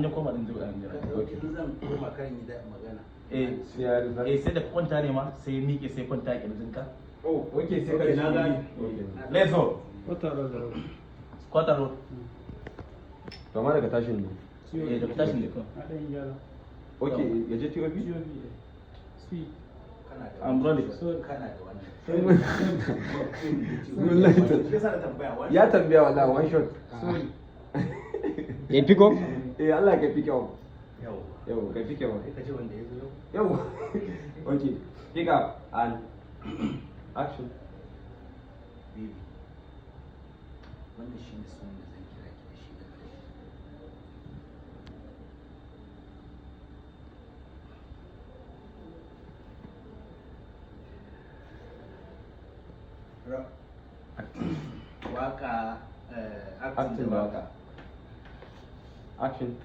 Ya koma din zai jira. Okay. In zan koma kan yi da magana. Eh. Sai ya riza. Eh, sai da ka kwanta ne ma, sai ya miƙe, sai kwanta a kirjinka. Oh, okay, sai ka Okay, na gane. Okay. Let's go. Wata roll. Squat and roll. To, amma daga tashin ne. Eh, daga tashin ne kawai. A ɗan gyara. Okay, ya je TOP? TOP. Speed. Kana da I'm rolling. Sorry. Kana da wannan. Wallahi. Shi yasa na tambaya wannan. Ya tambaya wallahi, one shot. Sorry. Ya pick up? Eh, Allah ka pick up. Yau. Yau, ka pick up. Sai ka ce wanda ya zo yau. Yau. Okay. Pick up and action. Baby. Wannan shi ne sunan da zan kira ki da shi da ƙarshe. Waka, acting Acting da da waka. Action.